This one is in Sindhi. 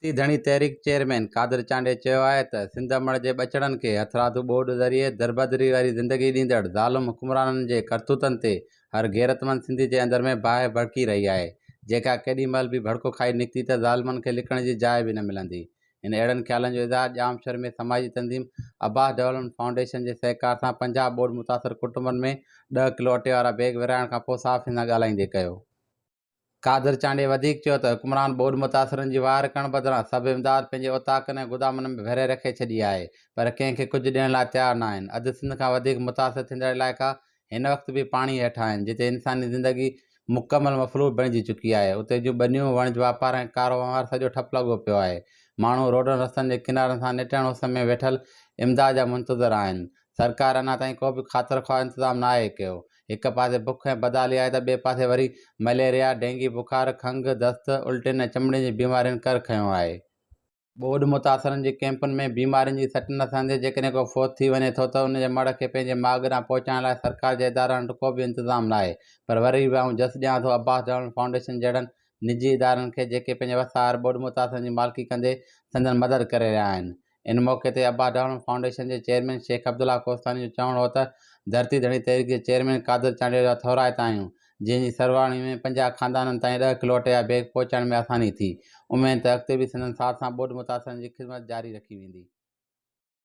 ڌرتي ڌڻي تحريڪ چيئرمين قادر چانڊيي چيو آهي ته سنڌ امڙ جي ٻچڙن کي هٿرادو ٻوڏ ذريعي دربدري واري زندگي ڏيندڙ ظالم حڪمرانن جي ڪرتوتن تي هر غيرتمند سنڌي جي اندر ۾ باهه ڀڙڪي رهي آهي جيڪا ڪيڏي مهل به ڀڙڪو کائي نڪتي ته ظالمن کي لڪڻ جي جاء به نه ملندي. هن اهڙن خيالن جو اظهار ڄامشوري ۾ سماجي تنظيم عباس ڊولپمينٽ فائونڊيشن جي سهڪار سان 50 ٻوڏ متاثر ڪٽنبن ۾ ڏهه ڪلو اٽي وارا بيگ ورهائڻ کانپوء صحافين سان ڳالهائيندي ڪيو. قادر چانڊيي وڌيڪ چيو ته حڪمران ٻوڏ متاثرن جي واهر ڪرڻ بدران سڀ امداد پنهنجي اوطاقن ۽ گدامن ۾ ڀري رکي ڇڏي آهي پر ڪنهن کي ڪجهه ڏيڻ لاء تيار ناهن، اڌ سنڌ کان وڌيڪ متاثر ٿيندڙ علائقا هن وقت به پاڻي هيٺ آهن جتي انساني زندگي مڪمل مفلوج بڻجي چڪي آهي اتي جون ٻنيون، وڻج واپار ۽ ڪاروهنوار سڄو ٺپ لڳو پيو آهي ماڻهو روڊن رستن جي ڪنارن سان نٽهڻ اس ۾ ويٺل امداد جا منتظر آهن سرڪار اڃا تائين ڪو به خاطر خواهه انتظام ناهي ڪيو. هڪ پاسي بک ۽ بدحالي آهي ته ٻئي پاسي وري مليريا، ڊينگي بخار، کنگهه، دست، الٽين ۽ چمڙي جي بيمارين ڪر کنيو آهي. ٻوڏ متاثرن جي ڪئمپن ۾ بيمارين جي سٽ نه سهندي جيڪڏهن ڪو فوت ٿي وڃي ٿو ته ان جي مڙهه کي پنهنجي ماڳ ڏانهن پهچائڻ لاء سرڪار جي ادارن وٽ ڪو به انتظام ناهي پر وري به آئون جس ڏيان ٿو عباس ڊولپمينٽ فائونڊيشن جهڙن نجي ادارن کي جيڪي پنهنجي وس آهر ٻوڏ متاثرن جي مالڪي ڪندي سندن مدد ڪري رهيا آهن. ان موقعي تي عباس ڊولپمينٽ فائونڊيشن جي چيئرمين شيخ عبدالله ڪوهستاني جو چوڻ هو ته ڌرتي ڌڻي تحريڪ جي چيئرمين قادر چانڊيو جا ٿورائتا آهيون جنهن جي سرواڻي ۾ 50 خاندانن تائين ڏهه ڪلو اٽي جا بيگ پهچائڻ ۾ آساني ٿي، اميد ته اڳتي به سندن ساٿ سان ٻوڏ متاثرن جي خدمت جاري رکي ويندي.